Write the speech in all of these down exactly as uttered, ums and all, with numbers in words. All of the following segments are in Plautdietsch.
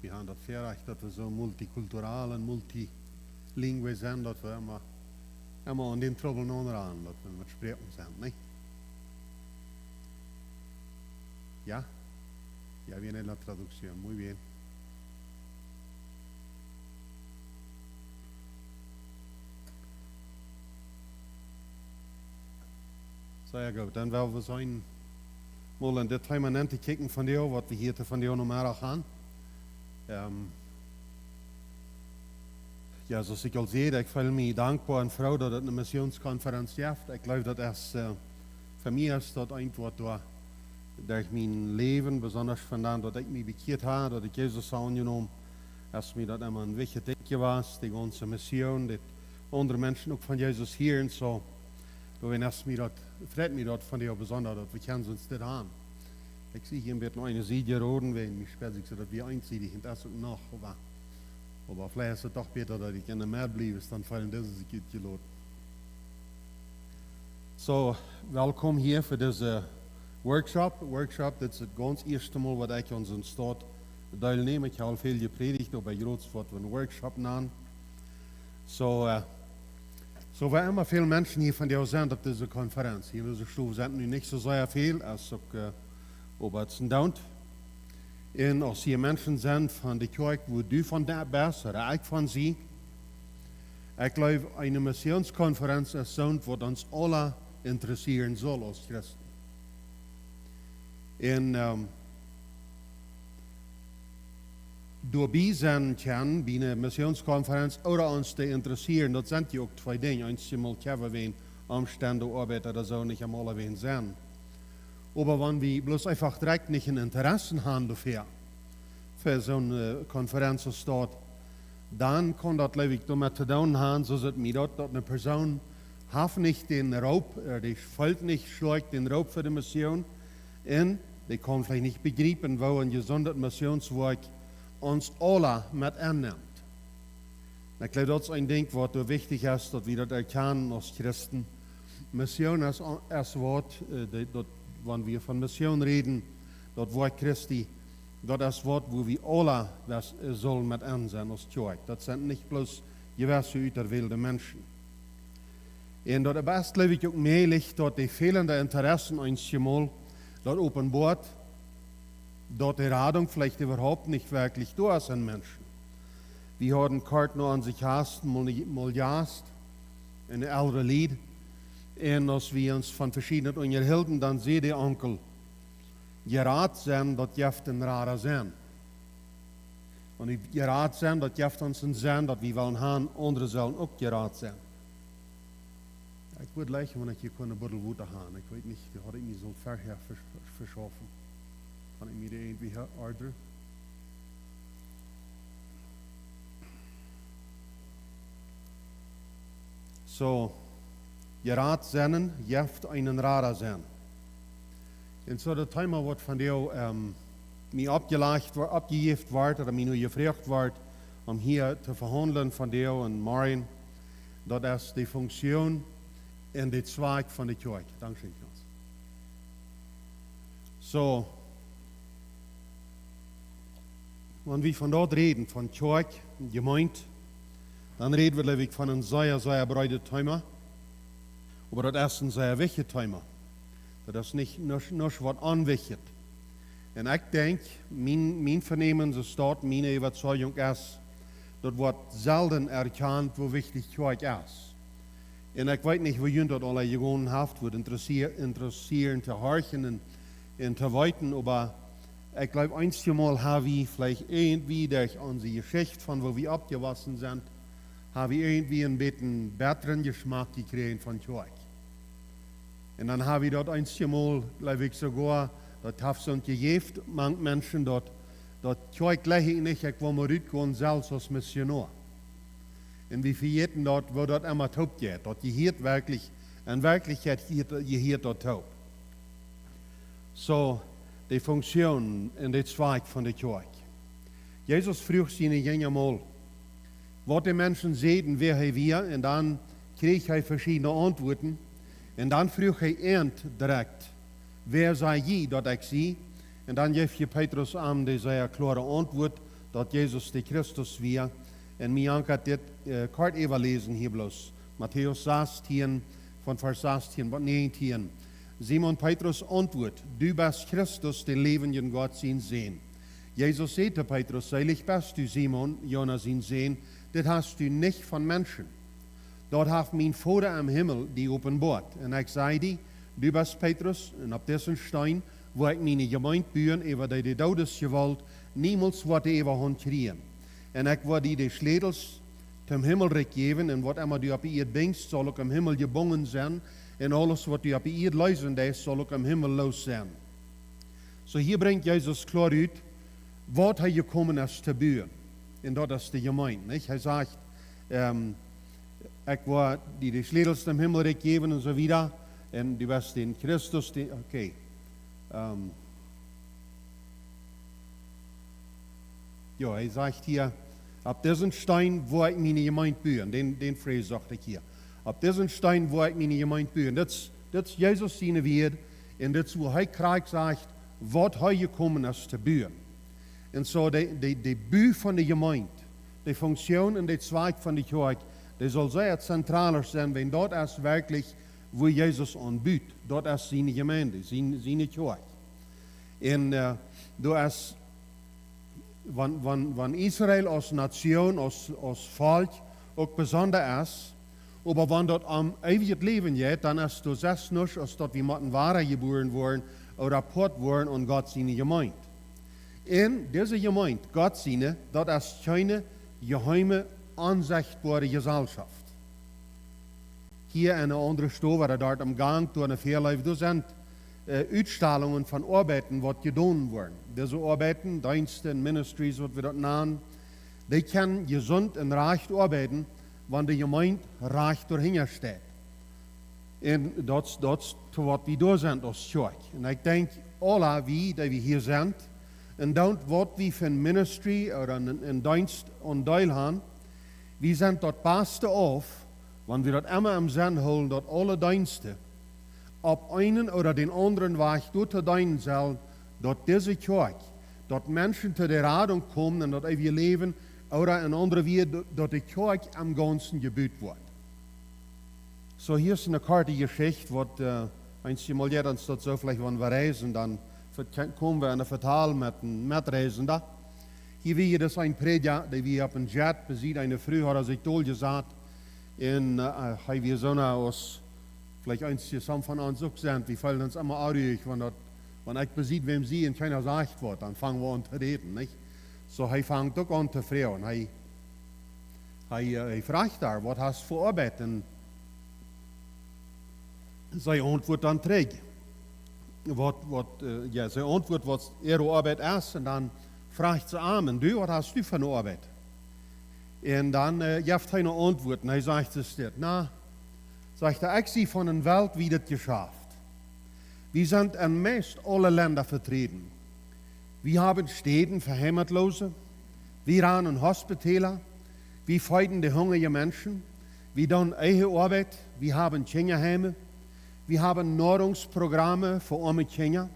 Wie haben daut Värajcht, daut wie soo multikulturell un multilingue sent, daut wie emma, emma aun dän Trubbel aunrannen, daut wie met Sproaken sent, nich? Ja? Ja, viene la traducción. Muy bien. Sea goot. Dan well wie seenen, mol en dit Thema nenn to kjikjen von dee, waut wie hia to von dee noch mea han. Ähm, ja, soo aus ekj aul säd, ekj feel mie dankboa un froo, daut et eene Missionskonferenz jeft. Ekj jleew, daut es, äh, fa mie es daut eent, waut doa derch mien Läwen, besonda von dan, daut ekj mie bekjieet hab, daut ekj Jesus aunjenomen, es mie daut emma een wichtjet Dinkj jewast, dee gaunze Mission, daut aundre Menschen uk von Jesus hieren, soo. Doawäajen es mie daut, freit mie daut von dee besonda, daut wie kjennen ons dit han. Ekj sie hia een bät aun eene Sied jeroden, wäajen mie spieet sikj soo, daut wie eensiedich sent, daut es uk noch, oba, oba veleicht es et doch bäta, daut ekj enne Med bliew, es dan feelen dise sikj utjeloten. Soo, welkom hia fa dise Workshop. Workshop, dit es daut gaunz ieeschte Mol, waut ekj aun soon Staut deelnäm. Ekj hab aul väl jeprädicht, oba jrods woat een Workshop nanen. Soo, äh, soo wua emma väl Menschen hia von dee sent opp dise Konferenz. Hia en dise Stow sent nu nich soo sea väl, aus uk, äh, oba et sent doont. Un aus hia Menschen sent von de Kjoakj, wua du von doa best, ooda ekj von sie, ekj jleew, eene Missionskonferenz es soont, waut ons aula interessieren saul aus Christen. Un, ähm, doabie sennen kjennen, bie eene Missionskonferenz, ooda ons to interessieren, daut sent je uk twee Dinja. Eenjemol kjenn wie wäajen Omstend, Oabeit ooda soo nich emol wäajen sennen. Oba wan wie bloos eefach direkt nich een Interesse han doafäa, fa soone, äh, Konferenz aus daut, dan kaun daut, jleew ekj, doamet to doonen han, soo aus et mie daut, daut eene Persoon haft nich dän Roop, äh, dee feelt nich schloakj dän Roop fa de Mission, un dee kaun veleicht nich bejriepen, woo een jesundet Missionswoakj ons aula met ennemt. Un ekj jleew, daut es een Dinkj, waut doa wichtich es, daut wie daut erkjanen aus Christen. Mission es, es waut, äh, dee, daut, wan wie von Mission räden, daut Woakj Christi, daut es waut, wua wie aula wes-, äh, sullen met enn sennen aus Kjoakj. Daut sent nich bloos jewesse uterwälde Menschen. Un daut es, jleew ekj, uk mäajlich, daut dee fälende Interessen eenjemol daut openboat, daut de Radunk veleicht äwahaupt nich werkjlich doa es en Menschen. Wie hauden kort no onse Kjast mol, mol Jast, een elre Lied, un aus wie ons von veschiednet unjahilden, dan säd de Onkel: "Jerat sennen, daut jeft een rara Senn. Wan wie jerat sent, daut jeft ons een Senn, daut wie wellen han, aundre sellen uk jerat sennen." Ekj wudd jleichen, wan ekj hia kunn een Buddel Wota han. Ekj weet nich, dee haud ekj mie soo ver-, ver-, ver-, veschaufen. Kaun ekj mie dee irjentwie hia ordren? Soo, jerat sennen jeft een rara Senn. Un soo daut Thema, waut von dee, ähm, mie oppjelajcht wo-, oppjejäft wort, ooda mie nu jefroacht wort, om hia to vehaundlen von dee un morjen, daut es de Funktion un de Zwakj von de Kjoakj. Dankscheen, Klaus. Soo, wan wie von daut räden, von Kjoakj, Jemeent, dan räden wie, jleew ekj, von een sea, sea breedet Thema. Oba daut es een sea wichtjet Thema. Daut es nich, nuscht, nuscht waut onwichtjet. Un ekj denkj, mien, mien Venämen, soo steit miene Äwazeijunk es, daut woat selden erkjant, woo wichtich Kjoakj es. Un ekj weet nich, woo junt daut aula jegonen haft, wudd interessier-, interessieren to horchen un, un to weeten, oba ekj jleew, eenjemol ha wie veleicht irjentwie derch onse Jeschicht von woo wie oppjewossen sent, ha wie irjentwie een bät bätren Jeschmak jekjräajen von Kjoakj. Un dan ha wie daut eenjemol, jleew ekj, soogoa, daut haft soont jejäft mank Menschen, daut, daut Kjoakj jleich ekj nich, ekj well mau rutgonen selfst aus Missionoa. Un wie vejäten daut, woo daut emma toop jeit. Daut jehieet werkjlich, en Werkjlichkjeit jehieet, jehieet daut toop. Soo, de Funktion un de Zwakj von de Kjoakj. Jesus fruach siene Jinja mol, waut de Menschen säden, wäa hee wia, un dan kjrieech hee veschiedne Auntwuaten. Un dan fruach hee an direkt: "Wäa saj jie, daut ekj sie?" Un dan jeef je Petrus am de sea kloare Auntwuat, daut Jesus de Christus wia. Un mie jankat dit, äh, kort äwaläsen hia bloos. Matäus sastieen, von Varsch sastieen bat näajentieen. Simon Petrus auntwuat: "Du best Christus, dän läwendjen Gott sien Sän." Jesus säd to Petrus: "Seelich best du, Simon, Jona sien Sän, dit hast du nich von Menschen. Daut haft mien Voda em Himmel die openboat. Un ekj saj die, du best Petrus, un opp disen Steen woa ekj miene Jemeent buen, äwa dee de Doodesjewault niemols woat de Äwahaunt kjrieen. Un ekj woa die de Schlätels tom Himmelrikj jäwen, un waut emma du opp de Ieed binjst, saul uk em Himmel jebungen sennen, un aules waut du opp de Ieed leesen deist, saul uk em Himmel loos sennen." Soo, hia brinjt Jesus kloa ut, waut hee jekomen es to buen. Un daut es de Jemeent, nich? Hee sajcht, ähm, "Ekj woa die de Schlätels tom Himmelrikj jäwen" un soo wieda. "Un du best dän Christus, dän", okay. Ähm, jo, hee sajcht hia: "Opp disen Steen woa ekj miene Jemeent buen." Dän, dän Varsch sach ekj hia. "Opp disen Steen woa ekj miene Jemeent buen." Daut es, daut es Jesus siene Wieed. Un daut es, woo hee krakjt sajcht, waut hee jekomen es to buen. Un soo de, de, de Bu von de Jemeent, de Funktion un de Zwakj von de Kjoakj, dee saul sea zentralisch sennen, wiels daut es werkjlich, woo Jesus aunbut. Daut es siene Jemeent, sien, siene Kjoakj. Un, äh, daut es, wan, wan, wan Israel aus Nation, aus, aus Volkj uk besonda es, oba wan daut om eewjet Läwen jeit, dan es daut sest nuscht, aus daut wie motten wada jebuaren woaren ooda Poat woaren aun Gott siene Jemeent. Un dise Jemeent, Gott siene, daut es kjeene jeheeme, onsechtboare Jeselschoft. Hia en eene aundre Stow, ooda doa aum Gank, doa enne Väaleef, doa sent, äh, Utstalungen von Oabeiten, waut jedonen woaren. Dise Oabeiten, Deensten, Ministries, waut wie daut nanen, dee kjennen jesunt un rajcht oabeiten, wan de Jemeent rajcht doahinja steit. Un daut, daut es to waut wie doa sent aus Kjoakj. Un ekj denkj, aula wie, dee wie hia sent, un dan waut wie fa een Ministry ooda een, een Deenst aun Deel han, wie sent daut baste auf, wan wie daut emma em Senn hoolen, daut aule Deensten opp eenen ooda dän aundren Wajch doatoo deenen sellen, daut dise Kjoakj, daut Menschen to de Radunk komen un daut eewje Läwen, ooda en aundre Wieed, daut de Kjoakj em Gaunzen jebut woat. Soo, hia es eene korte Jeschicht, waut, äh, eenjemol jeit ons daut soo veleicht, wan wie reisen, dan ve-, komen wie aun een Vetal met een Metreisenda. Hia wia daut een Prädja, dee wia opp een Jet, besied eene Fru haud sikj doljesat. Un, äh, hee wia soo aus veleicht eenje, some von ons uk sent, wie feelen ons emma onruhig, wan daut, wan ekj besied wäm sie un kjeena sajcht waut, dan fangen wie aun to räden, nich? Soo, hee fangt uk aun to froagen. Hee, hee, äh, hee frajcht äa: "Waut hast fa Oabeit?" Un see auntwuat dan trigj. Waut, waut, äh, jo, see auntwuat, waut äare Oabeit es, un dan frajcht see am: "Un du, waut hast du fa eene Oabeit?" Un dan, äh, jeft hee eene Auntwuat un hee sajcht: "Es dit, na", sajcht hee, "ekj sie von een weltwiedet Jeschaft. Wie sent en meist aule Lenda veträden. Wie haben Städen fa Heimatlose. Wie ranen Hospitala. Wie feeden de hungrije Menschen. Wie doonen eewje Oabeit. Wie haben Kjinjaheime. Wie haben Noarungsprogramme fa oame Kjinja.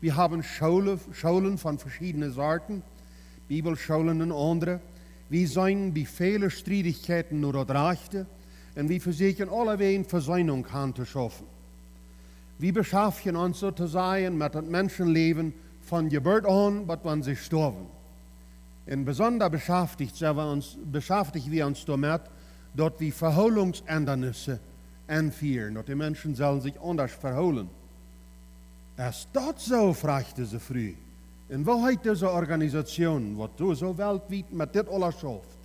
Wie haben Schoole, Schoolen von veschiedne Sorten, Bibelschoolen un aundre. Wie seenen bie väle Striedichkjeiten no daut Rajchte. Un wie vesieekjen aulawäajen Vesöhnunk auntoschaufen. Wie beschaftjen ons, soo to sajen, met daut Menschenläwen von Jeburt aun, bat wan see stoawen. Un besonda beschaftjen see ons, beschaftjen wie ons doamet, daut wie Vehoolungsendanissen enfieren, daut de Menschen sellen sikj aundasch vehoolen." "Es daut soo?" frajcht dise Fru. "Un woo heet dise Organisation, waut doa soo weltwiet met dit aules schauft?"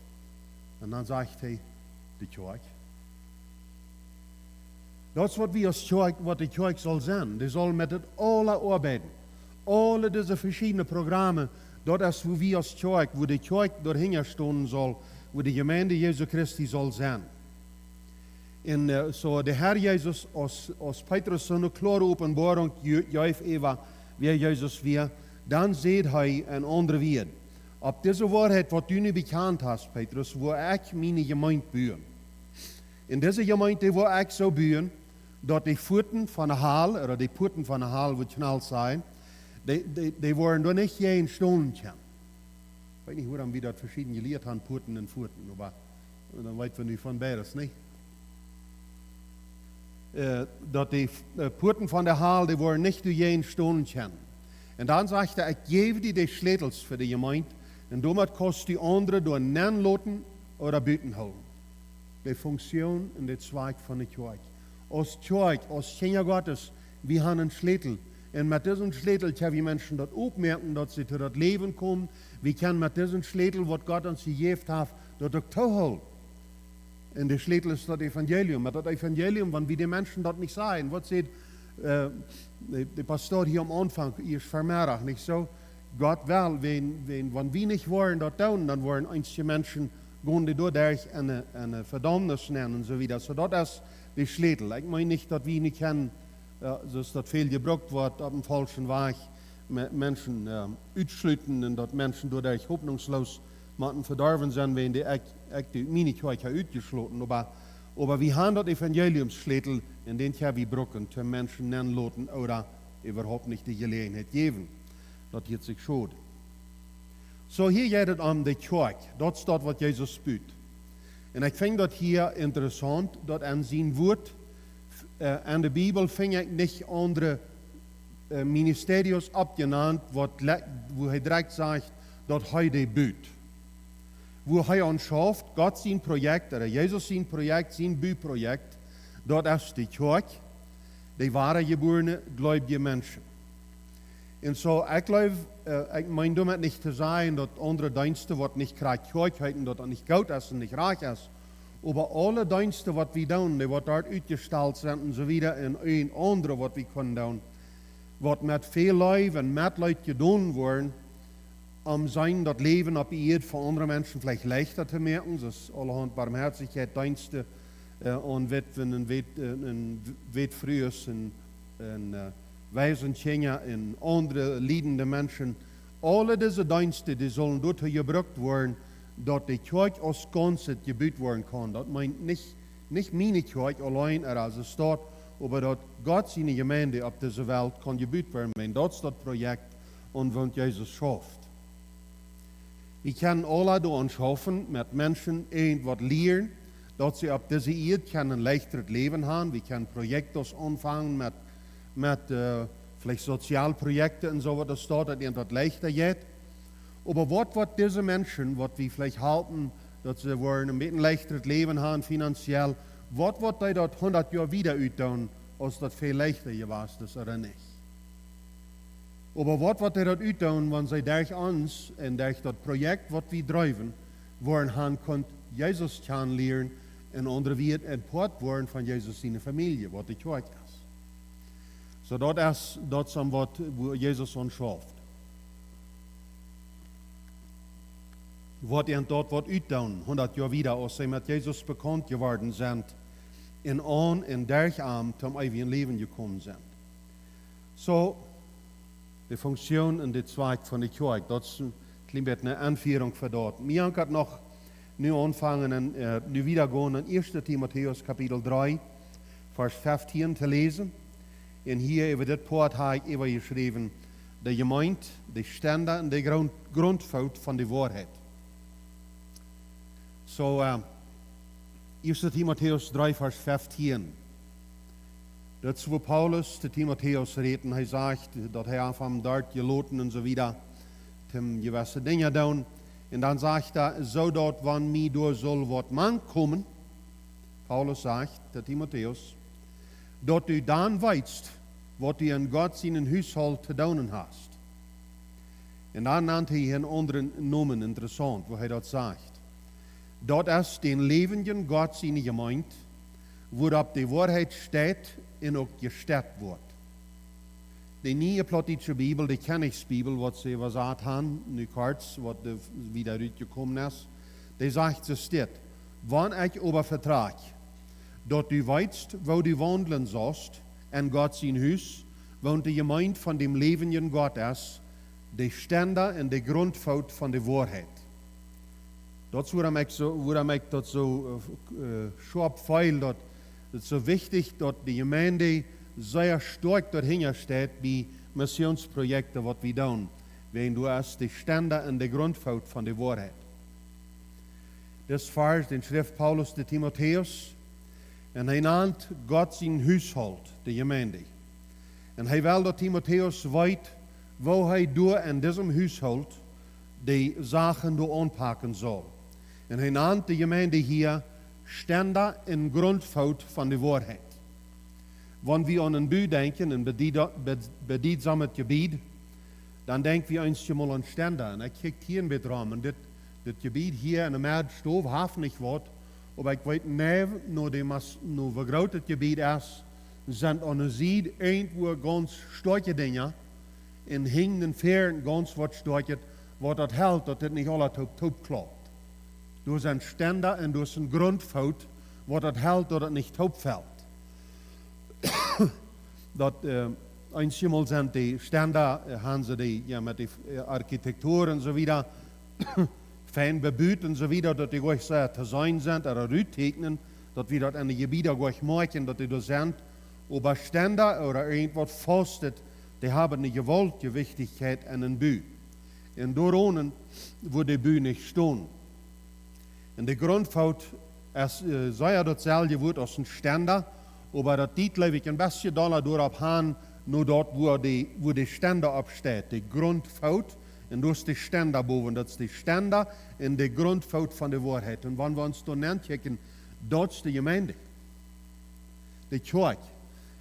Un dan sajcht hee: "De Kjoakj." Daut es waut wie aus Kjoakj, waut de Kjoakj saul sennen. Dee saul met dit aules oabeiden. Aule dise veschiedne Programme, daut es woo wie aus Kjoakj, woo de Kjoakj doahinja stonen saul, woo de Jemeent Jesu Christi saul sennen. Un, äh, soo de Herr Jesus, aus, aus Petrus soone kloare Openboarunk je-, jeef äwa wäa Jesus wia, dan säd hee en aundre Wieed: "Opp dise Woarheit, waut du nu bekjant hast, Petrus, woa ekj miene Jemeent buen. Un dise Jemeent, dee woa ekj soo buen, daut de Puaten von de Hal, ooda de Puaten von de Hal, waut Knauls sent, dee, dee, dee woaren doa nich jäajen stonen kjennen." Weet nich, wuarom wie daut veschieden jelieet haben, Puaten un Fuaten, oba dan weet wie nu von beides, nich? Äh, daut de äh, Puaten von de Hal, dee woaren nich doajäajen stonen kjennen. Un dan sajcht hee: "Ekj jäw die de Schlätels fa de Jemeent, un doamet kaust du aundre doa nenn loten ooda buten hoolen." De Funktion un de Zwakj von de Kjoakj. Aus Kjoakj, aus Kjinja Gottes, wie haben eenen Schlätel. Un met disen Schlätel kjenn wie Menschen daut opmoaken, daut see to daut Läwen komen. Wie kjennen met disen Schlätel, waut Gott ons jejäft haft, daut uk toohoolen. Un de Schlätel es daut Evangelium. Met daut Evangelium, wan wie de Menschen daut nich sajen, waut sajcht äh, de, de Pastor hia aum Aunfank, ieescht Vemeddach, nich soo? Gott well, wan, wan, wan wie nich woaren daut doonen, dan woaren eenje Menschen gonen, dee doaderch en, en Vedaumnis nenn un soo wieda. Soo, daut es de Schlätel. Ekj meen nich, daut wie nich kjennen, äh, soo aus daut väl jebrukt woat, opp eenen faulschen Wajch me-, Menschen äh, utschluten un daut Menschen doaderch hopninjsloos motten vedorwen sennen, wan dee ekj, ekj dee miene Kjoakj ha utjeschloten. Oba, oba wie haben daut Evangeliumsschlätel, un dän kjenn wie brucken, toom Menschen nenn loten ooda äwahaupt nich de Jeläajenheit jäwen. Daut hieet sikj schod. Soo, hia jeit et om de Kjoakj. Daut es daut, waut Jesus but. Un ekj finj daut hia interessaunt, daut en sien Wuat, äh, en de Bibel finj ekj nich aundre äh, ministerios oppjenant, waut le-, wua hee direkt sajcht, daut hee dee but. Wua hee aun schauft, Gott sien Projekt, ooda Jesus sien Projekt, sien Buprojekt, daut es de Kjoakj, de woare jebuarne, gleubje Menschen. Un soo, ekj jleew, äh, ekj meen doamet nich to sajen, daut aundre Deenste, waut nich krakjt Kjoakj heeten, daut daut nich goot es un nich rajcht es. Oba aule Deenste, waut wie doonen, dee waut doa utjestalt sent un soo wieda, un een aundre, waut wie kjennen doonen, waut met väl Leew un Metleet jedonen woaren, om sennen daut Läwen opp de Ieed fa aundre Menschen veleicht leichta to moaken, soo aus aulahaunt Barmhoatichkjeitdeenste, äh, aun Witwen un Wit-, äh, un Witfrues un, un äh, Waisenkjinja un aundre liedende Menschen. Aule dise Deenste, dee sellen doatoo jebrukt woaren, daut de Kjoakj aus Gaunzet jebut woaren kaun. Daut meent nich, nich miene Kjoakj auleen, ooda aus Staut, oba daut Gott siene Jemeent opp dise Welt kaun jebut woaren. Wan daut es daut Projekt, aun waut Jesus schauft. Wie kjennen aula doaraun schaufen, met Menschen irjentwaut lieren, daut see opp dise Ieed kjennen een leichtret Läwen haben. Wie kjennen Projekte aunfangen met, met äh, veleicht Sozialprojekte un soo waut, daut daut irjentwaut leichta jeit. Oba waut woat dise Menschen, waut wie veleicht halpen, daut see woaren een bät leichtret Läwen haben finanziell, waut woat dee daut hundat Joa wieda utdoonen, aus daut väl leichta jewast es, ooda nich? Oba waut woat dee daut utdoonen, wan see derch ons un derch daut Projekt, waut wie dreewen, woaren haben kunt Jesus kjanen lieren un aundre Wieed een Poat woaren von Jesus siene Famielje, waut de Kjoakj es? Soo, daut es, daut es waut, wua Jesus aun schauft. Waut irjentwaut woat utdoonen, hundat Joa wieda, aus see met Jesus bekaunt jeworden sent un aun un derch am toom eewjen Läwen jekomen sent. Soo, de Funktion un de Zwakj von de Kjoakj, daut es een kjlien bät eene Aunfierunk fa daut. Mie jankat noch nu aunfangen un äh, nu wieda gonen en Ieeschte Timotäus Kapitel dree, Varsch feftieen to läsen. Un hia äwa dit Poat hab ekj äwajeschräwen: de Jemeent, de Stenda un de Grunt-, Gruntfoot von de Woarheit. Soo, äh, Ieeschte Timotäus dree, Varsch feftieen. Daut es, wua Paulus to Timotäus rät un hee sajcht, daut hee haft am doa jeloten un soo wieda, toom jewesse Dinja doonen. Un dan sajcht hee, soo daut, wan mie doa sull waut mank komen, Paulus sajcht to Timotäus, daut du dan weetst, waut du en Gott sienen Hushoolt to doonen hast. Un dan nant hee eenen aundren Nomen, interessaunt, wua hee daut sajcht. Daut es dän läwendjen Gott siene Jemeent, wua opp de Woarheit steit un uk jestett woat. De niee plautdietsche Bibel, de Kjennichsbibel, waut see äwasat haben, nu kort, waut de, wieda rutjekomen es, dee sajcht soo dit: Wan ekj oba vetrakj, daut du weetst, woo du waundlen saust en Gott sien Hus, wooont de Jemeent von däm läwendjen Gott es, de Stenda un de Gruntfoot von de Woarheit. Daut es wuarom ekj soo, wuarom ekj daut soo äh, äh, scharp feel, daut et soo wichtich, daut de Jemeent sea stoakj doahinja steit bie Missionsprojekte, waut wie doonen. Wäajen du hast de Stenda un de Grundfoot von de Woarheit. Dis Varsch, dän schrift Paulus de Timotäus, un hee nant Gott sien Hushault de Jemeent. Un hee well, daut Timotäus weet, woo hee doa en disem Hushault de Sachen doa aunpacken saul. Un hee nant de Jemeent hia Stenda un Grundfoot von de Woarheit. Wan wie aun een Bu denkjen, een bedieda-, be-, bediedsamet Jebied, dan denkj wie eenjemol aun Stenda. Un ekj kjikj hia een bät rom. Un dit, dit Jebied hia en de Medd stow haft nich waut. Oba ekj weet nich, no de Mas-, no woo groot dit Jebied es, sent aun de Sied irjentwua gaunz stoakje Dinja. Un hinjen un väaren gaunz waut stoakjet, waut daut helt, daut dit nich aula toop, toop klaupt. Doa sent Stenda un doa es een Grundfoot, waut daut helt, daut daut nich toop felt. Daut, äh, eenjemol sent de Stenda, äh, han see de, jo, met de, äh, Architektur un soo wieda, fein bebut un soo wieda, daut dee goa sea to seenen sent, ooda rutteekjnen, daut wie daut en de Jebieda goa moakjen, daut dee doa sent. Oba Stenda ooda irjentwaut Faustet, dee haben eene jewaultje Wichtichkjeit en een Bu. Un doaronen wudd de Bu nich stonen. Un de Grundfoot es, äh, sea daut selwje Wuat aus een Stenda, oba daut diet, jleew ekj, een bät dolla doaropp aun, no daut, wua de, wua de Stenda opp steit. De Grundfoot, un daut es de Stenda bowen, daut es de Stenda un de Grundfoot von de Woarheit. Un wan wie ons doa nenkjikjen, daut es de Jemeent. De Kjoakj.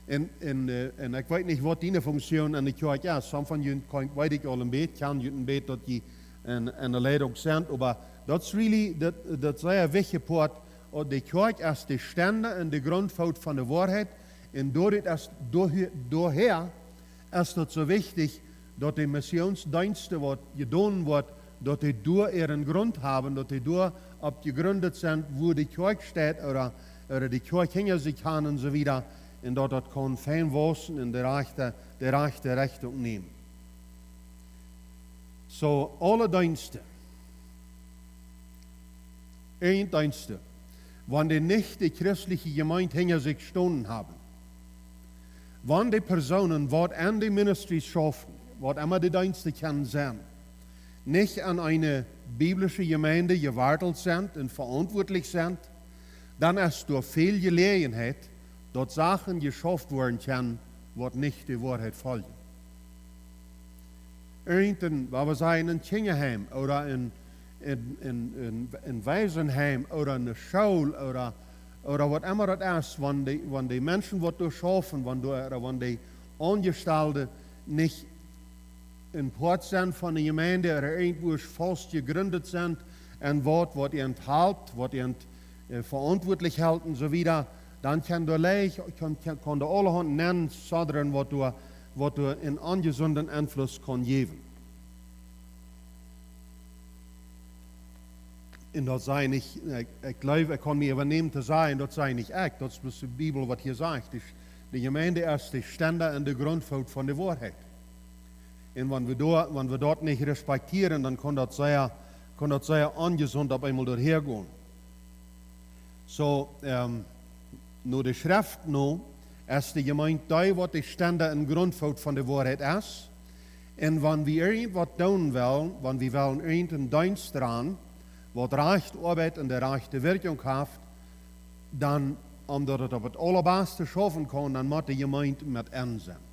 Un, un, äh, un ekj weet nich, waut diene Funktion en de Kjoakj es. Some von junt kjan, weet ekj aul een bät, kjan junt een bät, daut jie en, en de Leidunk sent. Oba daut es really, daut, daut es een sea wichtja Poat. Un de Kjoakj es de Stenda un de Grundfoot von de Woarheit. Un doaderch es, doa-, doahäa es daut soo wichtich, daut de Missionsdeensten, waut jedonen woat, daut dee doa äaren Grunt haben, daut dee doa opp jejrint sent, wua de Kjoakj steit, ooda, ooda de Kjoakj hinja sikj han un soo wieda, un daut daut kaun fein wausen un de rajchte, de rajchte Rechtunk nämen. Soo, aule Deensten, irjent Deensten, wan dee nich de christelje Jemeent hinja sikj stonen haben, wan de Persoonen, waut aun de Ministries schaufen, waut emma de Deensten kjennen sennen, nich aun eene biblische Jemeent jewartelt sent un veauntwuatlich sent, dan es doa väl Jeläajenheit, daut Sachen jeschauft woaren kjennen, waut nich de Woarheit foljen. Irjent een, waut wie sajen, een Kjinjaheim ooda een, een, een, een, een Waisenheim ooda eene School ooda, ooda waut emma daut es, wan de, wan de Menschen, waut doa schaufen, wan doa, ooda wan de Aunjestalde nich een Poat sent von de Jemeent, ooda irjentwua faust jejrint sent, un waut, waut an halpt, waut an, äh, veauntwuatlich helt un soo wieda, dan kaun doa leicht, kaun, kaun, kaun doa aulahaunt nenn soddren, waut doa, waut doa een onjesunden Enfluss kaun jäwen. Un daut saj ekj nich, ekj, ekj jleew, ekj kaun mie äwanämen to sajen, daut saj ekj nich ekj, daut es bloos de Bibel, waut hia sajcht. De, de Jemeent es de Stenda un de Grundfoot von de Woarheit. Un wan wie doa, wan wie daut nich respektieren, dan kaun daut sea, kaun daut sea onjesunt opp eemol doahäa gonen. Soo, ähm, no de Schreft no, es de Jemeent dee, waut de Stenda un Grundfoot von de Woarheit es. Un wan wie irjentwaut doonen wellen, wan wie wellen irjent een Deenst doonen, waut rajcht Oabeit un de rajchte Wirkjunk haft, dan, om daut et opp et aulabaste schaufen kaun, dan mott de Jemeent met en sennen.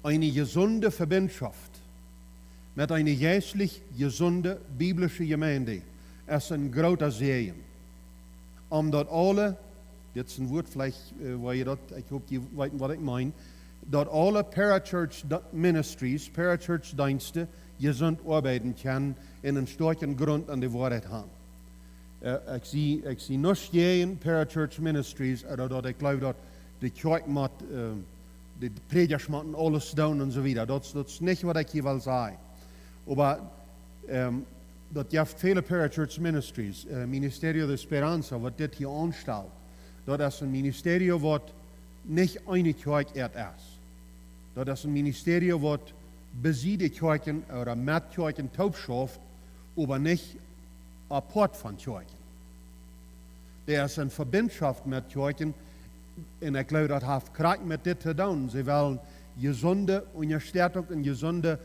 Eene jesunde Vebinjschoft met eene jeistlich jesunde biblische Jemeent es een groota Säajen. Om daut aule, dit es een Wuat veleicht, äh, wua jie daut, ekj hop, jie weeten, waut ekj meen, daut aule Parachurch Di-, Ministries, Parachurch Deensten, jesunt oabeiden kjennen un een stoakjen Grunt aun de Woarheit haben. Äh, ekj sie, ekj sie nuscht jäajen Parachurch Ministries, äh, daut, daut ekj jleew, daut de Kjoakj mott, äh, de Prädjasch motten aules doonen un soo wieda. Daut, daut es nich, waut ekj hia well sajen. Oba, ähm, daut jeft väle Parachurch Ministries, äh, Ministerio de Esperanza, waut dit hia aunstalt. Daut es een Ministerio, waut nich eene Kjoakj es. Daut es een Ministerio, waut bie de Kjoakjen ooda met Kjoakjen toop schauft, oba nich apoat von Kjoakjen. Dee es en Vebinjschoft met Kjoakjen, un ekj jleew, daut haft krakjt met dit to doonen. See wellen jesunde Unjastettunk un jesunde,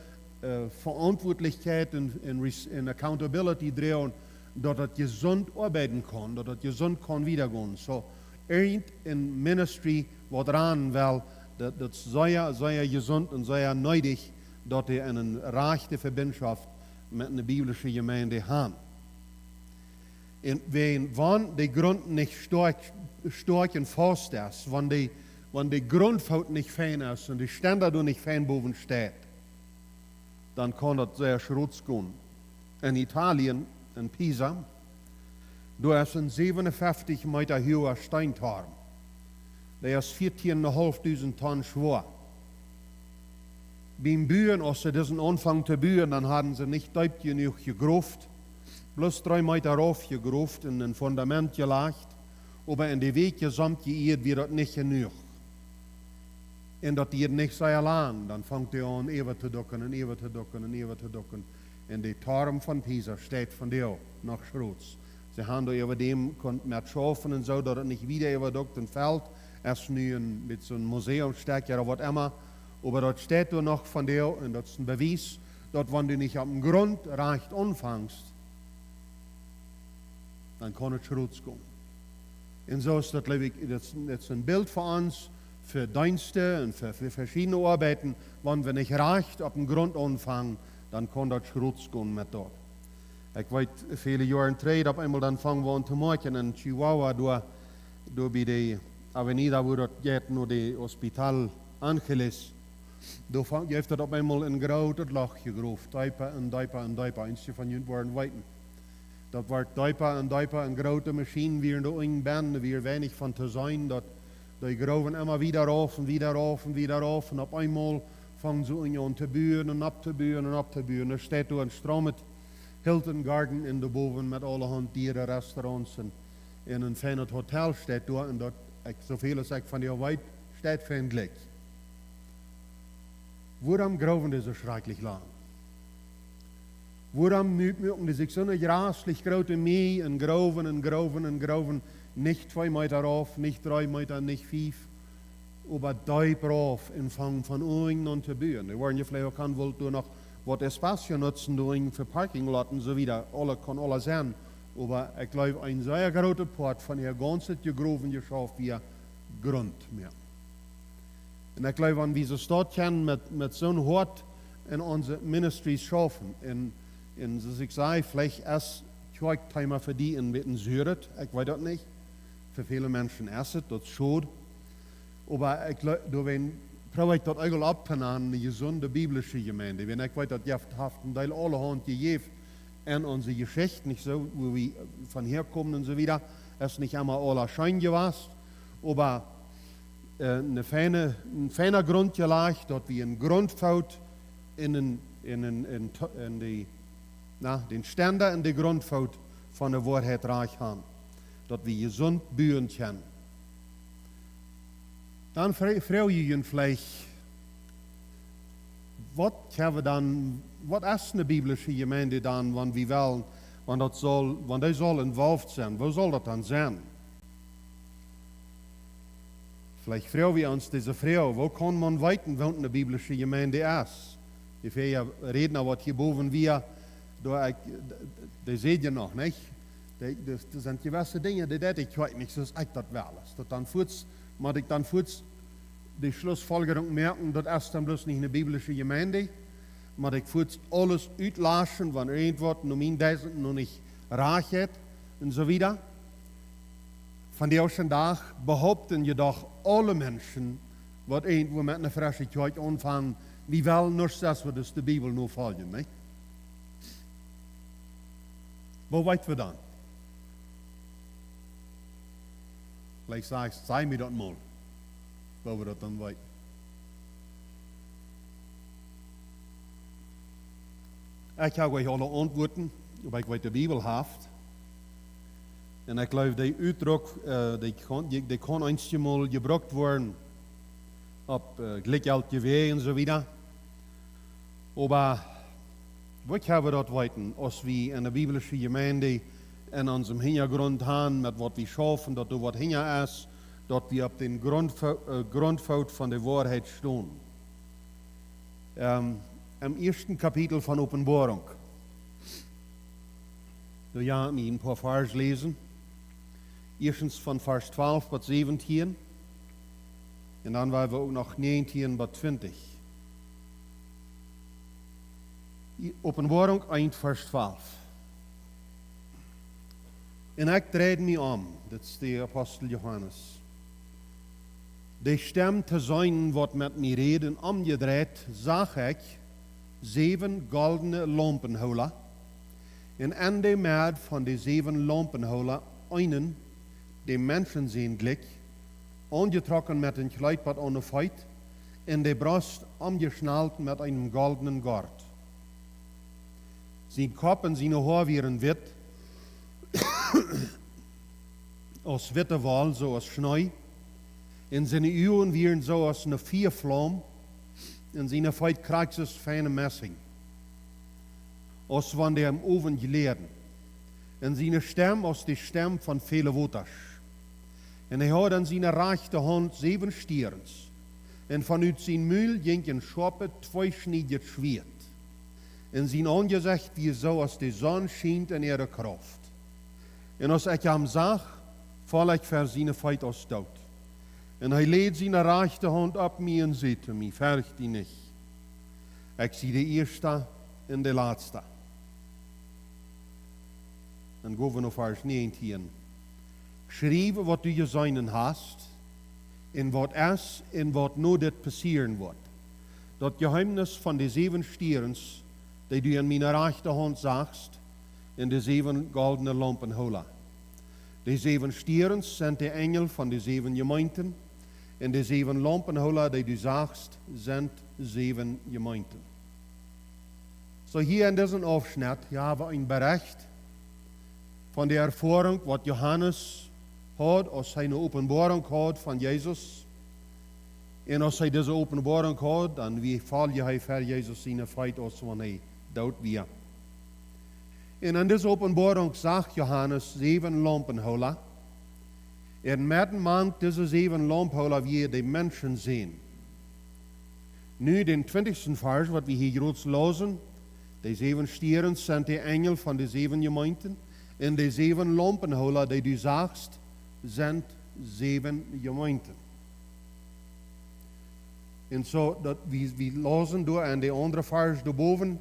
äh, Verantwortlichkeit un, un, res- un Accountability droagen, daut daut jesunt oabeiden kaun, daut daut jesunt kaun wiedagonen. Soo, irjent een Ministry waut ranen well, daut, daut es sea, sea jesunt un sea needich, daut dee eene rajchte Verbindschoft met eene biblische Jemeent haben. Un wan, wan de Grunt nich stoakj, stoakj un faust es, wan de, wan de Gruntfoot nich fein es un de Stenda doa nich fein bowen steit, dan kaun daut sea schrots gonen. En Italien, en Pisa, doa es een säwenunfeftich Meeta huaga Steentorm. Dee es vieetieenunhalftdusent Ton schwoa. Biem Buen, aus see disen aunfungen to buen, dan hauden see nich deep jenuach jegroft. Bloos dree Meeta rauf jegroft un een Fundament jelajcht. Oba en de weekje, somje Ieed wia daut nich jenuach. Un daut dieed nich sea lang, dan funk dee aun äwa to ducken un äwa to ducken un äwa to ducken. Un de Torm von Pisa steit vondoag noch schrots. See haben doa äwa däm kunt met schaufen un soo, daut et nich wieda äwadukt un felt. Es nu een bät soon Museumstekj ooda waut emma. Oba daut steit doa noch vondoag un daut es een Bewies, daut wan du nich opp dän Grunt rajcht aunfangst, dan kaun et schrots gonen. Un soo es daut, jleew ekj, daut es, daut es een Bilt fa ons, fa Deenste un fa, fa veschiedne Oabeiten. Wan wie nich rajcht opp dän Grunt aunfangen, dan kaun daut schrots gonen met daut. Ekj weet, väle Joaren trigj, opp eemol dan fungen wie aun to moakjen en Chihuahua, doa, doa bie de Avenida, wua daut jeit no de Hospital Angeles. Doa funk, jeft daut opp eemol een grootet Loch jegroft, deepa un deepa un deepa. Eenje von junt woaren weeten. Daut wort deepa un deepa un groote Maschienen wieren doa unjen bennen, doa wia weinich von to seenen, daut dee groowen emma wieda rauf un wieda rauf un wieda rauf un opp eemol fungen see unjen aun to buen un opp to buen un opp to buen. Doa steit doa een stroomet Hilton Garden un doa bowen met aulahaunt diere Restaurants un, un een feinet Hotel steit doa un daut, ekj, soo väl aus ekj von dee weet, steit fein jlikj. Wuarom groowen dee soo schrakjlich lang? Wuarom mu-, muaken dee sikj soone jraslich groote Meaj un groowen un groowen un groowen, nich twee Meeta rauf, nich dree Meeta, nich fief, oba deep rauf un fungen von unjen aun to buen? Dee woaren je veleicht uk aun wullt doa noch waut Espacio nutzen, doa unjen fa Parking Lot un soo wieda. Aules kaun aules sennen. Oba ekj jleew, een sea groota Poat von äa gaunzet jegrowen Jeschaft wia Grunt moaken. Un ekj jleew, wan wie soo stoakj kjennen met, met soon Hoat en onse Ministries schaufen. Un, un soo aus ekj säd, veleicht es Kjoakj-Thema fa die een bät suaret. Ekj weet daut nich. Fa väle Menschen es et, daut es schod. Oba ekj jleew, doawäajen proow ekj daut eejentlich opptonanen, eene jesunde biblische Jemeent. Wan ekj weet, daut jeft, haft een Deel aulahaunt jejäft en onse Jeschicht, nich soo, wua wie von häa komen un soo wieda, es nich emma aules scheen jewast, oba, äh, een feine, een feina Grunt jelajcht, daut wie een Gruntfoot en, en, en, en, en to-, en de, na, dän Stenda un de Gruntfoot von de Woarheit rajcht haben, daut wie jesunt buen kjennen. Dan fro-, froag jie junt veleicht, waut kjenn wie dan, waut es eene biblische Jemeent dan, wan wie wellen, wan daut saul, wan dee saul involved sennen? Woo saul daut dan sennen? Veleicht froag wie ons dise Froag, woo kaun maun weeten, waut eene biblische Jemeent es? Dee väaje Rädna, waut hia bowen wia, doa ekj, dee säd je noch, nich? Dee, daut, daut sent jewesse Dinja, dee deed ekj nich soo aus ekj daut well. Es daut dan fuaz, mott ekj dan fuaz de Schlussfolgerung moaken, daut es dan bloos nich eene biblische Jemeent, mott ekj fuaz aules utlaschen, wan irjentwaut no mien Denkjen noch nich rajcht jeit un soo wieda. Vondoag dän Dach behaupten jedoch aule Menschen, waut irjentwua met eene fresche Kjoakj aunfangen, dee wellen nuscht aus waut de Bibel nofoljen, nich? Woo weet wie dan? Veleicht saj, saj mie daut mol, woo wie daut dan weeten. Ekj hab nich aule Auntwuaten, oba ekj weet, de Bibel haft. Un ekj jleew, dee Utdruck, äh, dee kaun, dee, dee kaun eenjemol jebrukt woaren, opp, äh, jlikjjeltje Wäaj un soo wieda. Oba woo kjenn wie daut weeten, aus wie en de biblische Jemeent en onsen Hinjagrunt haben, met waut wie schaufen, daut doa waut hinja es, daut wie opp dän Gruntfo-, äh, Gruntfoot von de Woarheit stonen? Ähm, Em ieeschten Kapitel von Openboarunk. Doa woa ekj een poa Varsch läsen. Ieeschtens von Varsch twalf bat säwentieen. Un dan woa wie uk noch näajentieen bat twintich. Openboarunk eent, Varsch twalf. Un ekj dreid mie om, dit es de Apostel Johanes. De Stemm to seenen, waut met mie räd, un omjedreit sach ekj säwen goldne Laumpenhoola. Un enn de Med von de säwen Laumpenhoola eenen, dee Menschen seenen jlikj, aunjetrocken met een Kjleet bat aun de Feet, un de Brost omjeschnalt met eenen goldnen Gort. Sien Kopp un siene Hoa wieren witt, aus witte Woll, soo aus Schnee. Un siene Uagen wieren soo aus eene Fiaflaum, un siene Feet krakjt soo aus feinet Messing, aus wan dee em Owen jlieeden. Un siene Stemm aus de Stemm von väle Wotasch. Un hee haud aun siene rajchte Haunt säwen Stierns. Un von ut sien Mul jinkj een schoapet, tweeschniedjet Schwieet. Un sien Aunjesecht wia soo aus de Sonn schient enn äare Krauft. Un aus ekj am sach, foll ekj ver siene Feet aus doot. Un hee läd siene rajchte Haunt opp mie un säd to mie: Fercht die nich. Ekj sie de ieeschta un de latsta. Dan go wie no Varsch näajentieen. Schriew, waut du jeseenen hast, un waut es, un waut no dit passieren woat. Daut Jeheemnis von de säwen Stierns, dee du enn miene rajchte Haunt sachst, un de säwen goldne Laumpenhoola. De säwen Stierns sent de Enjel von de säwen Jemeenten, un de säwen Laumpenhoola, dee du sachst, sent säwen Jemeenten. Soo, hia enn disen Aufschnett, hia hab wie een Berecht von de Erfoarunk, waut Johanes haud, aus hee eene Openboarunk haud von Jesus. Un aus hee dise Openboarunk haud, dan wia, foll hee ver Jesus siene Feet, aus wan hee doot wia. Un enn dise Openboarunk sach Johanes säwen Laumpenhoola. Un medden mank dise säwen Laumpenhoola wia de Menschensän. Nu dän twintichsten Varsch, waut wie hia jrods läsen: De säwen Stierns sent de Enjel von de säwen Jemeenten, un de säwen Laumpenhoola, dee du sachst, sent säwen Jemeenten. Un soo, daut wie, wie läsen doa enn de aundre Varsch doa bowen,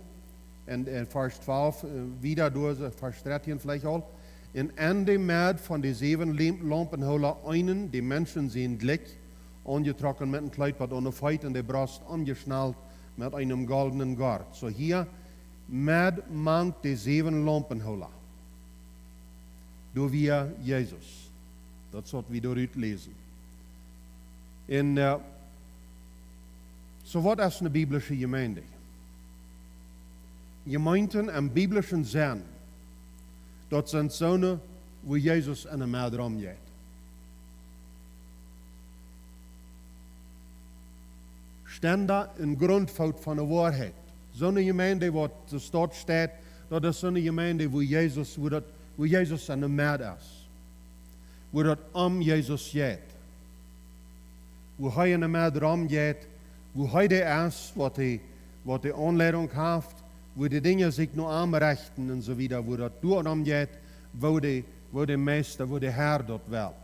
enn, enn Varsch twalf, äh, wieda doa, soo Varsch dartieen veleicht aul. Un enn de Med von de säwen Lam-, Laumpenhoola eenen, dee Menschensän jlikj, aunjetrocken met een Kjleet bat aun de Feet un de Brost omjeschnalt met eenen goldnen Gort. Soo, hia, medden mank de säwen Laumpenhoola, doa wia Jesus. Daut es waut wie doa rut läsen. Un, äh, soo, waut es eene biblische Jemeent? Jemeenten em biblischen Senn, daut sent soone, wua Jesus enne Med romjeit. Stenn un Grundfoot von de Woarheit. Soone Jemeent, waut soo steit, daut es soone Jemeent, wua Jesus, wua daut, wua Jesus enne Med es. Wua daut om Jesus jeit. Wua hee enne Med romjeit, wua hee dee es, waut dee, waut dee Aunleidunk haft, wua de Dinja sikj no am rechten un soo wieda, wua daut doarom jeit, woo de, woo de Meista, woo de Herr daut well.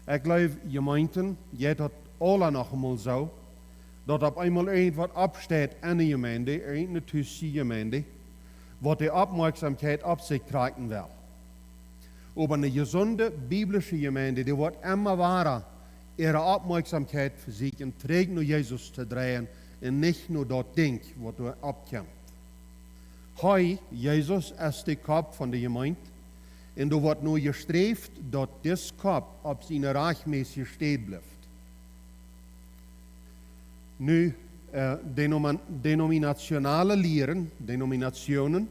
Ekj jleew, Jemeenten, jeit daut aula noch eemol soo, daut opp eemol irjentwaut oppsteit enne Jemeent, irjent eene tusche Jemeent, waut de Oppmoakjsomkjeit opp sikj kjrieen well. Oba eene jesunde biblische Jemeent, dee woat emma wada äare Oppmoakjsomkjeit vesieekjen, trigj no Jesus to dreien un nich no daut Dinkj, waut doa oppkjemt. Hee, Jesus, es de Kopp von de Jemeent, un doa woat no jesträft, daut dis Kopp opp siene rajchtmässje Städ blift. Nu, äh, denoma-, denominationale Lieren, Denominationen,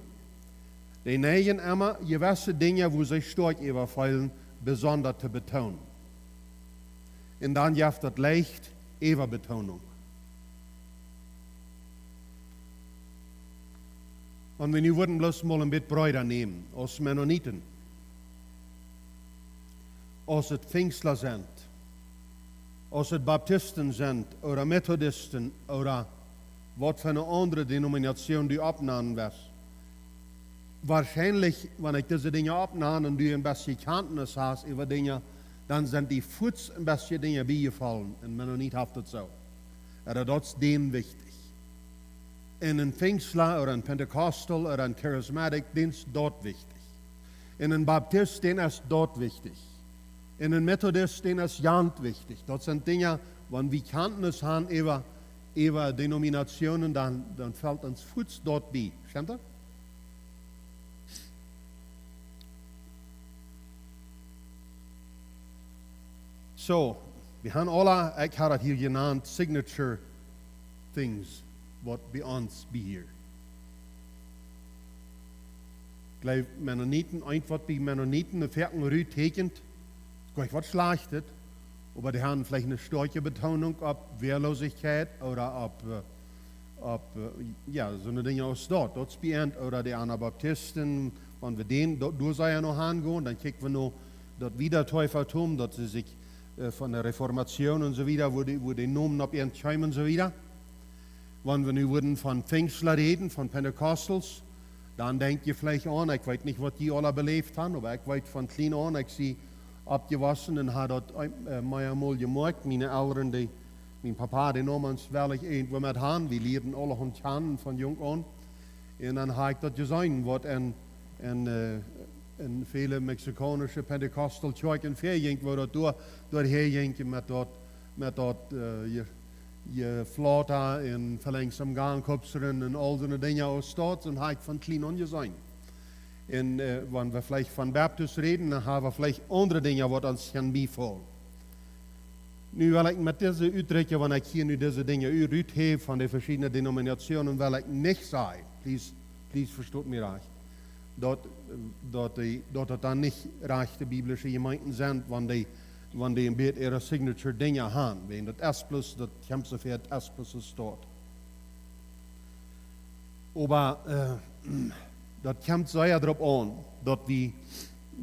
dee neijen emma jewesse Dinja, wua see stoakj äwafeelen, besonda to betoonen. Un dan jeft daut leicht Äwabetonunk. Wan wie nu wudden bloos mol een bät breeda nämen, aus Mennoniten, aus et Pfingstler sent, aus et Baptisten sent, ooda Methodisten, ooda waut fa eene aundre Denomination du oppnanen west. Woarschienlich, wan ekj dise Dinja oppnan un du een bät Kjantnis hast äwa Dinja, dan sent dee fuaz een bät Dinja biejefollen. Un Mennonit haft daut soo. Ooda daut es dän wichtich. Un een Pfingstla ooda een Pentecostal ooda een Charismatic, dän es daut wichtich. Un een Baptist, dän es daut wichtich. Un een Methodist, dän es jant wichtich. Daut sent Dinja, wan wie Kjantnis han äwa, äwa Denominationen, dan, dan felt ons fuaz daut bie. Stemt daut? Soo, wie han aule, ekj ha daut hia jenant, signature things, waut bie ons bie hia. Ekj jleew, Mennoniten, eent waut bie Mennoniten een Fäaken rut tieekjent, es goanich waut Schlajchtet, oba dee han veleicht eene stoakje Betonunk opp Wehrlosigkeit ooda opp, äh, opp, äh, jo, soone Dinja aus daut. Daut es bie an, ooda de Anabaptisten, wan wie dän, daut, doa sell je noch aungonen, dan kjikj wie noch daut Wiedertäufertum, daut see sikj, äh, von de Reformation un soo wieda, woo dee, woo dee Nomen opp an kjeemen un soo wieda. Wan wie nu wudden von Pfingstla räden, von Pentecostals, dan denkj jie veleicht aun, ekj weet nich, waut jie aula beläft han, oba ekj weet von kjlien aun, ekj sie oppjewossen un ha daut, äh, mea mol jemoakjt. Miene Elren, dee, mien Papa, dee neem ons wellich irjentwua met han. Wie lieeden aulahaunt kjanen von junk aun. Un dan ha ekj daut jeseenen, waut en, en, äh, en väle mexikaunische Pentecostal Kjoakjen väajinkj, woo daut doa, doa häajinkj met daut, met daut, äh, je, Jeflata un velenjs aum Gang hupsen un aul soone Dinja aus daut, un ha ekj von kjlien aun jeseenen. Un, äh, wan wie veleicht von Baptist räden, dan ha wie veleicht aundre Dinja, waut ons kjennen biefaulen. Nu well ekj met dise Utdrikje, wan ekj hia nu dise Dinja u-, ruthäw von de veschiedne Denominationen, well ekj nich sajen, please, please vestot mie rajcht, daut, daut dee, daut daut dan nich rajchte biblische Jemeenten sent, wan dee, wan dee een bät äare signature Dinja han. Wäajen daut S plus, daut kjemt soo väl, daut S plus es doa. Oba, äh, daut kjemt sea doaropp aun, daut wie,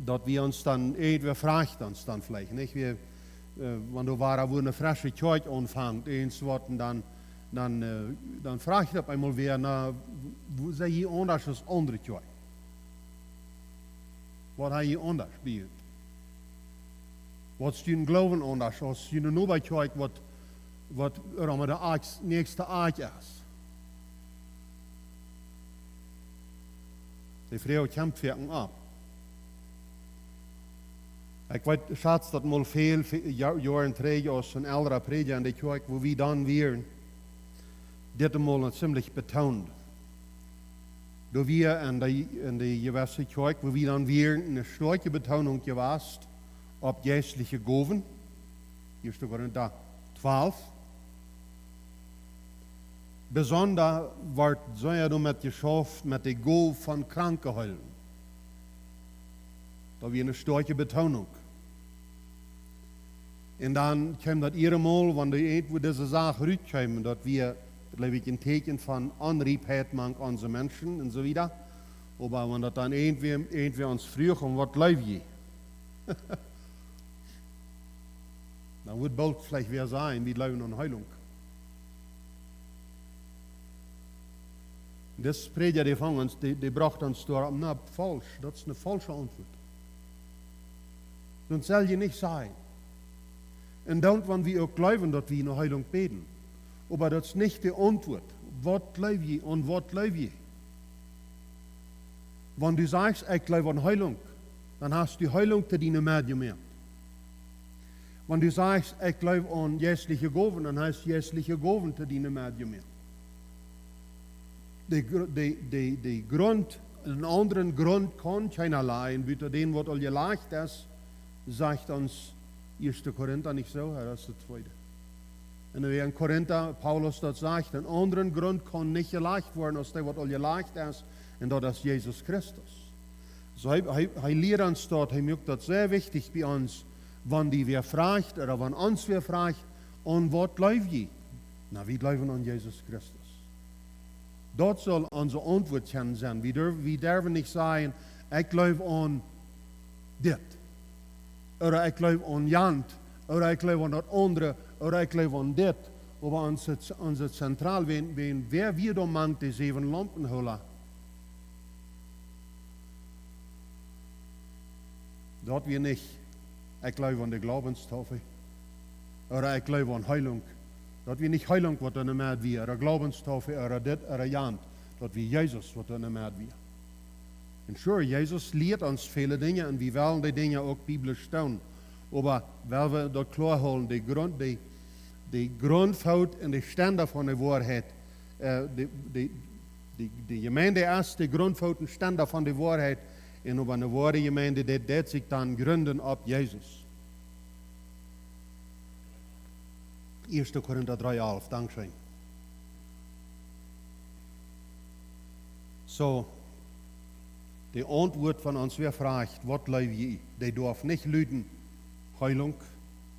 daut wie ons dan, irjentwäa frajcht ons dan veleicht, nich? Wie, äh, wan doa wada wua eene fresche Kjoakj aunfangt, eent waut, un dan, dan, äh, dan frajcht opp eemol wäa, na, woo sent jie aundasch aus aundre Kjoakj? Waut ha jie aundasch bie junt? Waut es jun Gloowen aundasch aus june Nobakjoakj, waut, waut rom de Akj, näakjste Akj es? Dee Froag kjemt foaken opp. Ekj weet, schatz daut mol väl, väl Jo-, Joaren trigj, aus een eldra Prädja en de Kjoakj, wua wie dan wieren, dit emol ziemlich betoont. Doa wia en de, en de jewesse Kjoakj, wua wie dan wieren, eene stoakje Betonunk jewast opp jeistliche Gowen. Ieeschte Korinta twalf. Besonda wort sea doamet jeschauft, met de Gow von Kranke heelen. Daut wia eene stoakje Betonunk. Un dan kjeem daut jiedet Mol, wan dee irjentwua dise Sach rutkjeem, daut wia, jleew ekj, een Tieekjen von Onriepheit mank onse Menschen un soo wieda. Oba wan daut dan irjentwäa, irjentwäa ons fruach, un waut jleew jie? Dan wudd boolt veleicht wäa sajen, wie jleewen aun Heilunk. Dis Prädja, dee funk ons, dee, dee brocht ons doaropp, na, faulsch. Daut es eene faulsche Auntwuat. Soo saul jie nich sajen. Un dan, wan wie uk jleewen, daut wie no Heilunk bäden. Oba daut es nich de Auntwuat. Waut jleew jie un waut jleew jie? Wan du sajchst, ekj jleew aun Heilunk, dan hast du Heilunk to diene Medmenschen. Wan du sajchst, ekj jleew aun jeistliche Gowen, dan hast du jeistliche Gowen to diene Medmenschen. De Gr-, de, de, de Grunt, eenen aundren Grunt kaun kjeena lajen, buta dän, waut aul jelajcht es, sajcht ons Ieeschte Korinta, nich soo? Jo, daut es de tweede. Un wie en Korinta, Paulus daut sajcht, eenen aundren Grunt kaun nich jelajcht woaren aus dee, waut aul jelajcht es, un daut es Jesus Christus. Soo, hee, hee, hee lieet ons daut, hee moakt daut sea wichtich bie ons, wan dee wäa frajcht, ooda wan ons wäa frajcht, aun waut jleew jie? Na, wie jleewen aun Jesus Christus. Daut saul onse Auntwuat kjennen sennen. Wie derw-, wie derwen nich sajen, ekj jleew aun dit. Ooda ekj jleew aun jant. Ooda ekj jleew aun daut aundre. Ooda ekj jleew aun dit. Oba onse, onse Zentral, wäa, wäa, wäa wia doa mank de säwen Laumpenhoola? Daut wia nich, ekj jleew aun de Glaubenstaufel, ooda ekj jleew aun Heilunk. Daut wia nich Heilunk, waut doa met wia, ooda Glaubenstaufel, ooda dit, ooda jant. Daut wia Jesus, waut doa met wia. Un sure, Jesus lieet ons väle Dinja un wie wellen dee Dinja uk biblisch doonen. Oba wan wie daut kloa hoolen, de Grunt, de, de Gruntfoot un de Stenda von de Woarheit, äh, de, de, de, de Jemeent es de Gruntfoot un Stenda von de Woarheit. Un oba eene woare Jemeent, dee, dee sikj dan jrint opp Jesus. Ieeschte Korinta dree alf, dankscheen. Soo, de Auntwuat von ons, wäa froagt, waut jleew jie? Dee darf nich luden, Heilunk,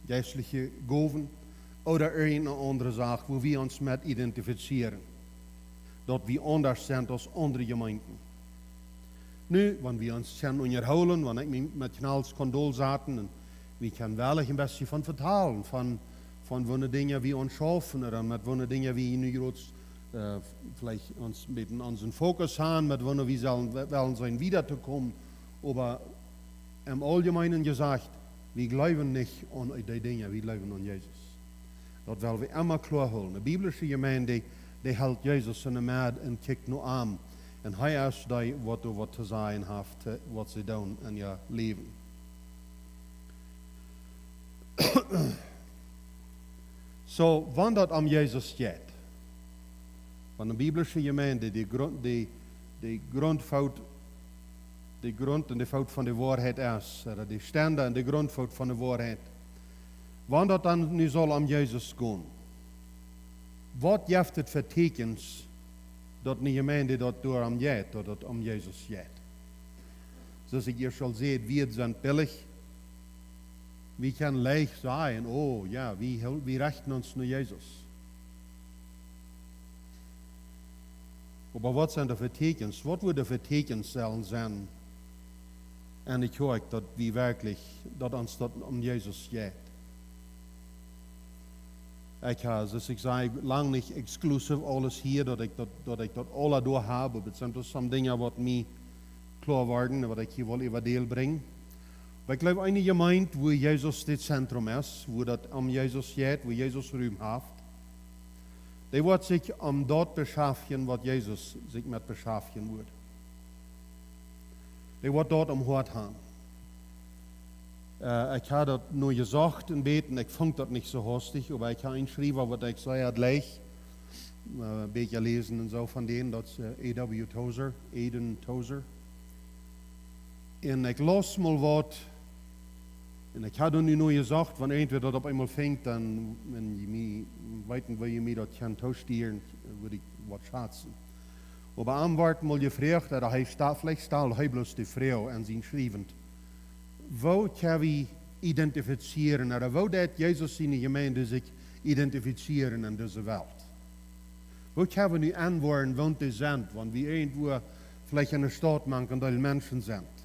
jeistliche Gowen ooda irjenteene aundre Sach, wua wie ons met identifizieren, daut wie aundasch sent aus aundre Jemeenten. Nu, wan wie ons kjennen unjahoolen, wan ekj mie met Knals kunn dolsaten un wie kjennen woll een bät von vetalen, von, von woone Dinja wie ons schaufen, ooda met woone Dinja wie nu jrods, äh, veleicht ons met onsen Fokus haben, met woone wie sellen, wellen sennen wieda to komen. Oba em Auljemeenen jesajcht, wie jleewen nich aun dee Dinja, wie jleewen aun Jesus. Daut well wie emma kloa hoolen. De biblische Jemeent, dee, dee helt Jesus enne Medd un kjikjt no am. Un hee es dee, waut doa waut to sajen haft, äh, waut see doonen en äa Läwen. Soo, wan daut om Jesus jeit, wan de biblische Jemeent, de Grunt, de, de Gruntfoot, de Grunt un de Foot von de Woarheit es, ooda de Stenda un de Gruntfoot von de Woarheit, wan daut dan nu saul om Jesus gonen, waut jeft et fa Tieekjens, daut eene Jemeent, daut doa om jeit, daut daut om Jesus jeit? Soo aus ekj ieescht aul säd, wie sent billich. Wie kjennen leicht sajen, oh jo, wie, wie rechten ons no Jesus. Oba waut sent doa fa Tieekjens? Waut wudden fa Tieekjens sellen sennen en de Kjoakj, daut wie werkjlich, daut ons daut om Jesus jeit? Ekj hab, soo aus ekj säd, lang nich exclusive aules hia, daut ekj daut, daut ekj daut aula doa hab, oba et sent doa some Dinja, waut mie kloa worden, waut ekj hia well äwa däl brinjen. Oba ekj jleew, eene Jemeent, wua Jesus daut Zentrum es, wua daut om Jesus jeit, wua Jesus Rum haft, dee woat sikj om daut beschaftjen, waut Jesus sikj met beschaftjen woat. Dee woat daut om Hoat haben. Äh, ekj hab daut nu jesocht een bät, ekj funk daut nich soo hastich, oba ekj hab een Schriewa, waut ekj sea jleich, äh, een bät läsen un soo von dän, daut es, äh, A W Tozer, Aiden Tozer. Un ekj laus mol waut, un ekj hab nu nich jesocht, wan irjentwäa daut opp eemol finjt, dan, wan jie mie weeten, woo jie mie daut kjennen toostuaren, wudd ekj waut schazen. Oba am wort mol jefroacht, ooda hee sta-, veleicht stald hee bloos de Froag aun sien Schriewen: Woo kjenn wie identifizieren, ooda woo deit Jesus siene Jemeent sikj identifizieren en dise Welt? Woo kjenn wie nu aunwoaren, woo dee sent, wan wie irjentwua veleicht en de Staut mank een Deel Menschen sent?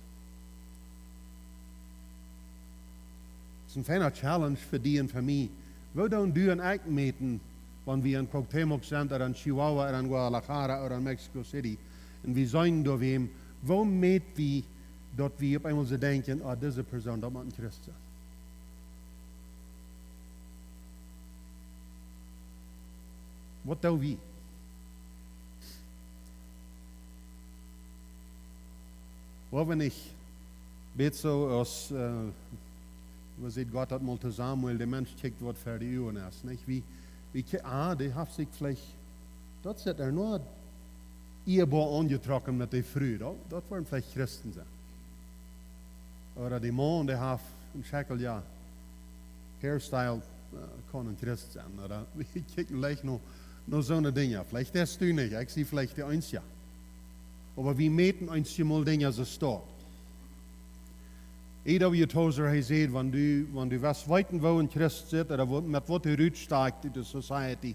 Daut es een feina Challenge fa die un fa mie. Woo doonen du un ekj mäten, wan wie en Cuauhtémoc sent, ooda en Chihuahua, ooda en Guadalajara, ooda en Mexico City? Un wie seenen doa wäm, woo mäten wie, daut wie opp eemol soo denkjen, ah, dise Persoon, daut mott een Christ sennen? Waut doo wie? Woa wie nich, bät soo aus, äh, woo säd Gott daut mol to Samuel, de Mensch kjikjt, waut ver de Uagen es, nich? Wie, wie kje-, ah, dee haft sikj veleicht, daut sitt er nu ehrbar aunjetrocken met de Fru, daut, daut woaren veleicht Christen sennen. Ooda de Maun, dee haft een schekjelja Hairstyle, äh, kaun een Christ sennen. Ooda wie kjikjen veleicht no, no soone Dinja. Veleicht best du nich, ekj sie veleicht de eensja. Oba wie mäten eenjemol Dinja soo stoakj. A W Tozer, hee säd, wan du, wan du west weeten, woo een Christ sitt, ooda woo, met waut hee rutstakjt ut de society,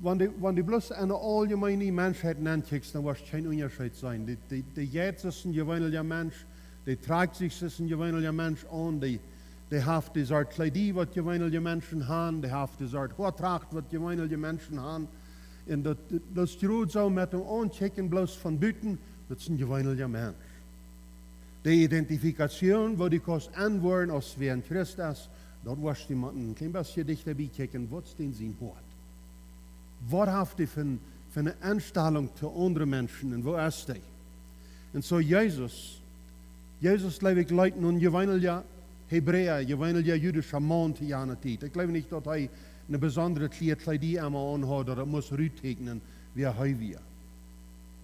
wan du, wan du bloos aun de auljemeene Menschheit nenkjikjst, dan woascht kjeen Unjascheet seenen. Dee, dee, dee jeit aus een jeweenelja Mensch, dee trakjt sikj aus een jeweenelja Mensch aun, dee, Dee haft de Sort Kjleeda, waut jeweenelje Menschen han. Dee haft de Sort Hoatracht, waut jeweenelje Menschen han. Un daut, daut es jrod soo met däm Aunkjikjen bloos von buten, daut es een jeweenelja Mensch. De Identifikation, woo du kaust enwoaren aus wäa een Christ es, daut woascht du motten een kjlien bät dichta bie kjikjen, waut es dän sien Hoat? Waut haft dee fa, fa eene Enstalunk to aundre Menschen un woo es dee? Un soo Jesus, Jesus, jleew ekj, leet no een jeweenelja Hebräa, jeweenelja jüdischa Maun to jane Tiet. Ekj jleew nich, daut hee eene besondre Kjleeda, Kjleeda emma aunhaud, daut daut must ruttieekjnen, wäa hee wia.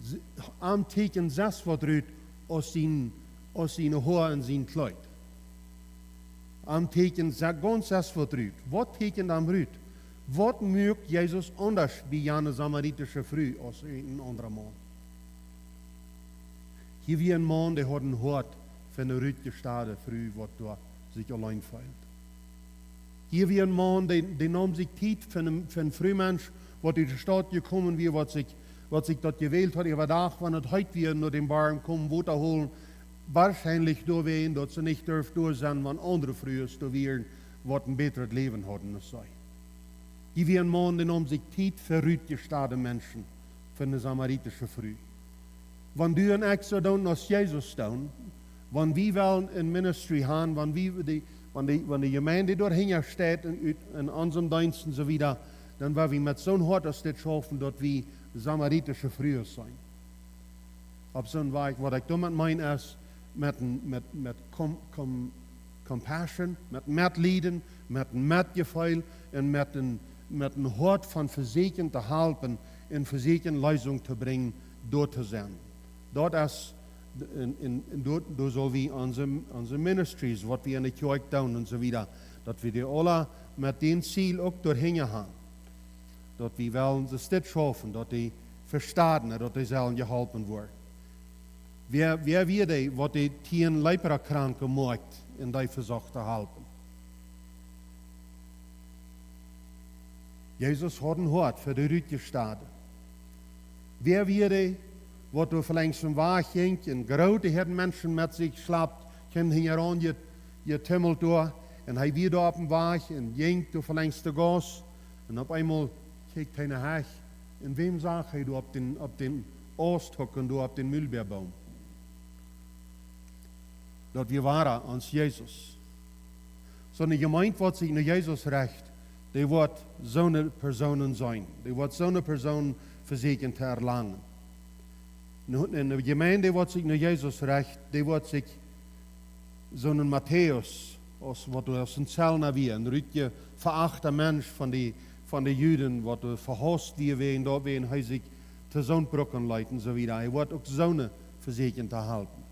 S-, am tieekjent sest waut rut aus sien, aus siene Hoa un sien Kjleet. Am tieekjent se-, gaunz sest waut rut. Waut tieekjent am rut? Waut muak Jesus aundasch bie jane samaritische Fru aus een aundra Maun? Hia wia een Maun, dee haud een Hoat fa eene rutjestade Fru, waut doa sikj auleen feelt. Hia wia een Maun, dee, dee neem sikj Tiet fa een, fa een Frumensch, waut ut de Staut jekomen wia, waut sikj, waut sikj daut jewält haud, äwa Dach, wan et heet wia, no dän Borm komen, Wota holen, woarschienlich doawäajen, daut see nich durft doa sennen, wan aundre Frues doa wieren, waut een bätret Läwen hauden aus see. Hia wia een Maun, dee neem sikj Tiet fa rutjestade Menschen, fa eene samaritische Fru. Wan du un ekj soo doonen aus Jesus doonen, wan wie wellen een Ministry han, wan wie de, wan de, wan de Jemeent doa hinja steit un ut, en onsen Deenst un soo wieda, dan woa wie met soon Hoat aus dit schaufen, daut wie samaritische Frues sent. Opp soon Wajch, waut ekj doamet meen es, met een, met, met com-, com-, compassion, met Metlieden, met een Metjefeel un met een, met een Hoat von vesieekjen to halpen un vesieekjen Leesunk to brinjen, doa to sennen. Daut es, en, en, en doa, doa sell wie onse, onse ministries, waut wie enne Kjoakj doonen un soo wieda, daut wie dee aula met dän Ziel uk doa hinja han. Daut wie wellen see dit schaufen, daut dee vestanden, daut dee sellen jeholpen woaren. Wäa, wäa wia dee, waut dee tieen Leprakranke moakt un dee vesocht to halpen? Jesus haud een Hoat fa de rutjestade. Wäa wia dee, waut doa velenjd em Wajch jinkj un groote Häad Menschen met sikj schlapt, kjeem hinjaraun je-, jetummelt doa, un hee wia doa oppem Wajch un jinkj doa velenjd de Gauss, un opp eemol kjikjt hee nohäa, un wäm sach hee doa opp dän, opp dän Aust hucken, doa opp dän Mulbäaboom? Daut wia wada ons Jesus. Soone Jemeent, waut sikj no Jesus recht, dee woat soone Persoonen sennen. Dee woat soone Persoonen vesieekjen to erlangen. Nu, eene Jemeent, waut sikj no Jesus recht, dee woat sikj soone Matäus, aus waut doa aus een Zöllna wia, een rutje veachte Mensch von de, von de Juden, waut doa vehaust wia wäajen daut, wäajen hee sikj to soont brucken leet un soo wieda. Hee woat uk soone vesieekjen to halpen.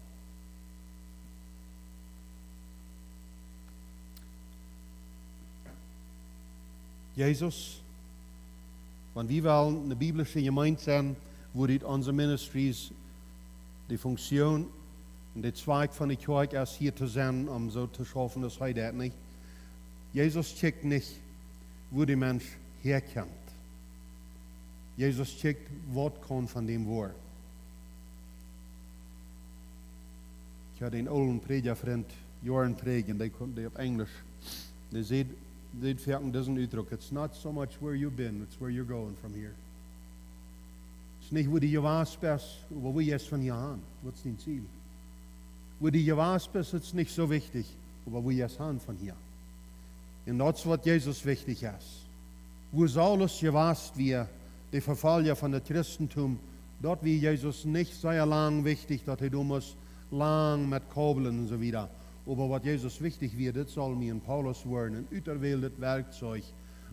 Jesus, wan wie wellen eene biblische Jemeent sennen, wua dit onse ministries, de Funktion un de Zwakj von de Kjoakj es, hia to sennen, om soo to schaufen aus hee deit, nich? Jesus kjikjt nich, wua de Mensch häakjemt. Jesus kjikjt, waut kaun von däm woaren. Ekj haud een oolen Prädjafrind, Joaren trigj, un dee kunn, dee opp Enjlisch, dee säd, säd foaken disen Utdruck: "It's not so much where you've been, it's where you're going from here." Et es nich, wua du jewast best, oba wua jeist von hia han. Waut es dien Ziel? Wua du jewast best, et es nich soo wichtich, oba wua jeist han von hia. Un daut es, waut Jesus wichtich es. Wua Saulus jewast wia, de Vefolja von daut Christentum, daut wia Jesus nich sea lang wichtich, daut hee doa must lang met kaublen un soo wieda. Oba waut Jesus wichtich wia, dit saul mie en Paulus woaren, een uterwähltet Werkzeug,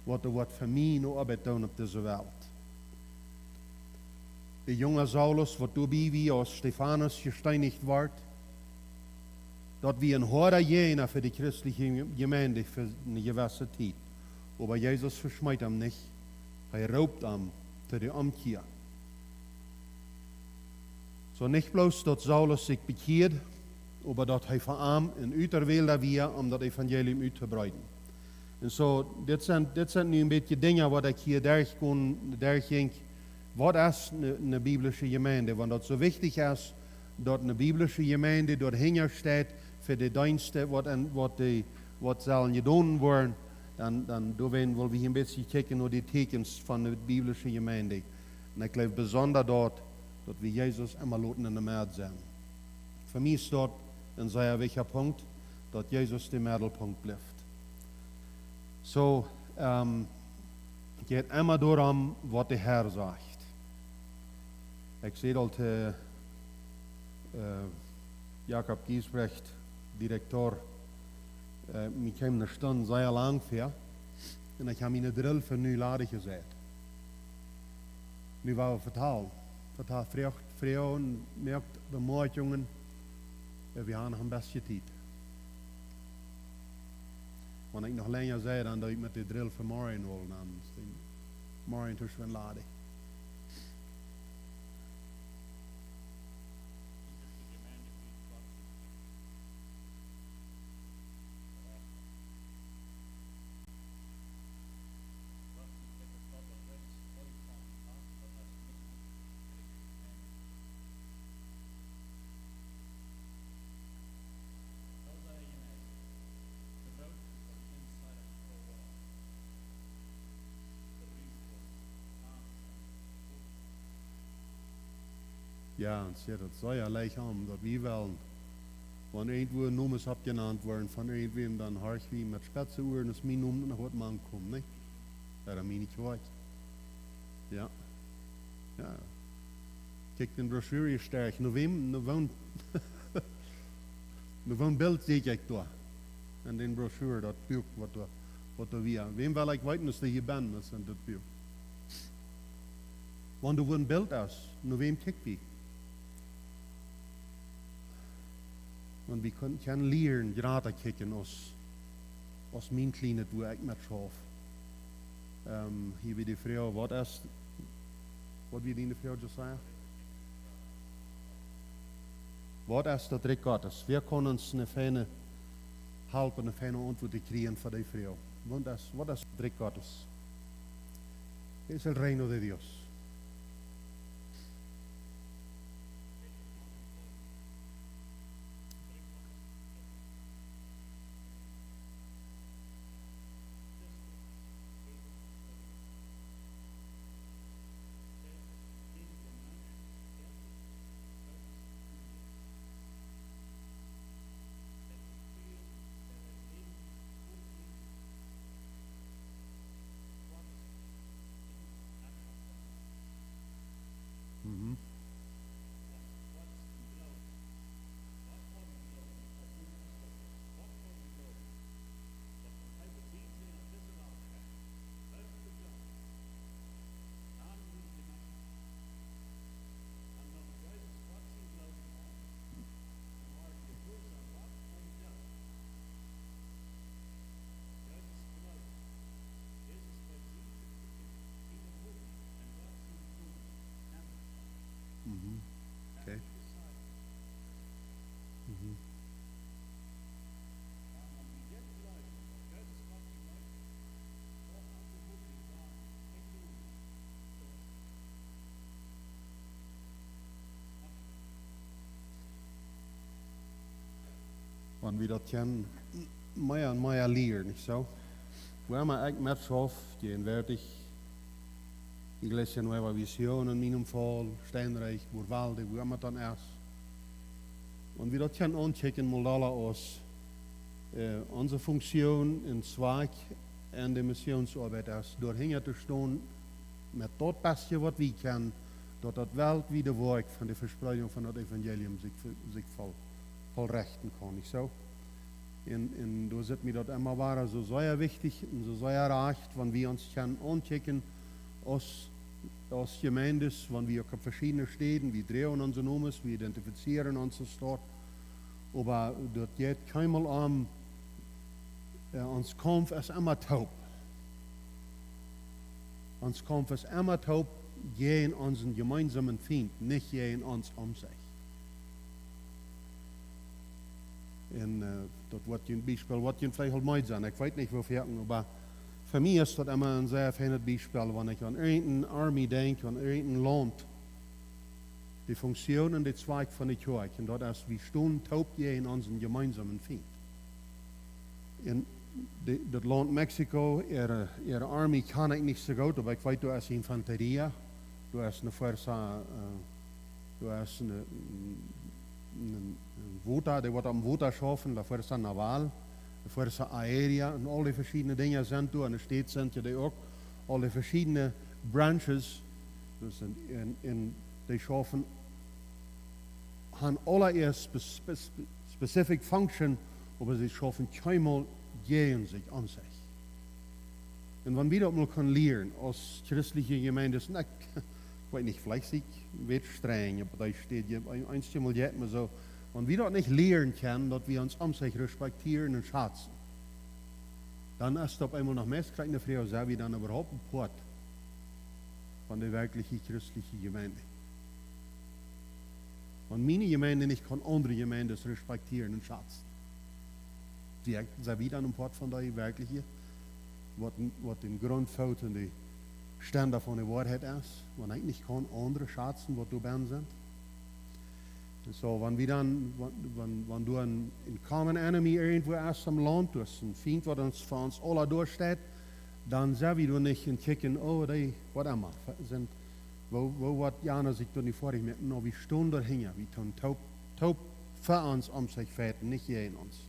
waut doa woat fa mie eene Oabeit doonen opp dise Welt. De junga Saulus, waut doabie wia, aus Stefanus jesteenicht wort, daut wia een hoada Jäajna fa de christelje Jemeent fa eene jewesse Tiet. Oba Jesus veschmeet am nich. Hee roopt am to de Omkjia. Soo nich bloos daut Saulus sikj bekjieed, oba daut hee fa am een Uterwählta wia, om daut Evangelium uttobreeden. Un soo, dit sent, dit sent nu een bät Dinja, waut ekj hia derchgonen, derchjinkj. Waut es eene, eene biblische Jemeent? Wan daut soo wichtich es, daut eene biblische Jemeent doa hinja steit fa de Deenste, waut en, waut de, waut sellen jedonen woaren, dan, dan doawäajen well wie hia een bät kjikjen no de Tieekjens von de biblische Jemeent. Un ekj jleew besonda daut, daut wie Jesus emma loten enne Medd sennen. Fa mie es daut een sea wichtja Punkt, daut Jesus de Meddelpunkt blift. Soo, ähm, jeit emma doaromm, waut de Herr sajcht. Ekj säd aul to, äh, Jakob Giesbrecht, Direktor, äh, mie kjeem ne Stund sea lang väa. Un ekj hab miene Drill fa nu ladich jesat. Nu woa wie vetalen. Vetalen, froagt, froagen, moakt Bemerkjungen. Äh, wie haben noch een bät Tiet. Wan ekj noch lenja saj, dan doo ekj met de Drill fa morjen aul aun. Dan es de morjen too schwind ladich. Jo, un see, daut es sea leicht om, daut wie wellen, wan irjentwua Nomes oppjenant woaren von irjentwäm, dan horch wie met spetze Uaren, aus mien Nomen noch woat mankomen, nich? Jo, dan meen ekj woat. Jo. Jo. Kjikj, de Broschüre es sterk. No wäm, no wäm, no wäm Bilt see ekj doa? En de Broschüre, daut Buak, waut doa, waut doa wia. Wäm well ekj weeten, aus dee hia bennen es en daut Buak? Wan doa een Bilt es, no wäm kjikj wie? Wan wie kunnen, kjennen lieren, jrata kjikjen aus, aus mien kjlienet, wua ekj met schauf. Ähm, hia wia de Froag, waut es, waut wia diene Froag, Josiah? Waut es daut Rikj Gottes? Wäa kaun ons eene feine Help, eene feine Auntwuat kjrieen fa dee Froag? Waut es, waut es daut Rikj Gottes? Es el reino de Dios. Mhm. Mhm. Okay. Mhm. Wan wie daut kjennen mea un mea lieren, nich soo? Wua emma ekj met schauf, jäajenwoatich, Iglesia Nueva Visión en mienem Faul, Steinreich, Burvalde, wua emma daut dan es. Wan wie daut kjennen aunkjikjen, mol dolla aus, äh, onse Funktion un Zwakj en de Missionsoabeit es, doa hinja to stonen, met daut Bestje waut wie kjennen, daut daut weltwiede Woakj von de Vespreedunk von daut Evangelium sikj, sikj voll, vollrechten kaun, nich soo? Un, un doa sitt mie daut emma wada soo sea wichtich un soo sea rajcht, wan wie ons kjennen aunkjikjen aus, aus Jemeenden, wan wie uk opp veschiedne Städen, wie droagen onse Nomes, wie identifizieren onse Staut, oba daut jeit kjeenmol om, äh, ons Kaumf es emma toop. Ons Kaumf es emma toop jäajen onsen jemeensamen Fient, nich jäajen ons om sikj. Un, äh, daut woat een Biespel, waut junt veleicht aul meed sennen. Ekj weet nich, woo väl, oba fa mie es daut emma een sea feinet Biespel, wan ekj aun irjent eene Armee denkj, aun irjent een Launt. De Funktion un de Zwakj von de Kjoakj, un daut es, wie stonen toop jäajen onsen jemeensamen Fient. En de, daut Launt Mexiko, äare, äare Army kaun ekj nich soo goot, oba ekj weet, doa es Infanteria, doa es ne Fuerza, doa es ne, ne, ne Wota, dee woat opp em Wota schaufen, la Fuerza Naval, de Fuerza Aérea, un aul de veschiedne Dinja sent doa, en de States sent je dee uk, aul de veschiedne branches, dus en, en, en dee schaufen, han aula äa spe-, spe-, spe-, specific function, oba see schaufen kjeenmol jäajen sikj, om sikj. Un wan wie daut mol kjennen lieren aus christelje Jemeent, un ekj, ekj weet nich, veleicht sie ekj een bät strenj opp dee Städ, eenjemol jeit mie soo, wan wie daut nich lieren kjennen, daut wie ons om sikj respektieren un schazen, dan es daut opp eemol noch meist kjrieech ne Froag, sent wie dan äwahaupt een Poat von de werkjliche christelje Jemeent? Wan miene Jemeent nich kaun aundre Jemeendes respektieren un schazen, sent wie dan een Poat von dee werkjliche, waut, waut dän Grunt foot un de Stenda von de Woarheit es, wan ekj nich kaun aundre schazen, waut doa bennen sent? Un soo, wan wie dan, wan, wan, wan doa een, een common enemy irjentwua es em Launt, doa es een Fient, waut ons, fa ons aula doa steit, dan sent wie doa nich en kjikjen, oh, dee, waut emma, sent, woo, woo waut jana sikj doa nich foadich moaken, no, wie stonen doa hinja, wie doonen toop, toop fa ons om sikj feiten, nich jäajen ons.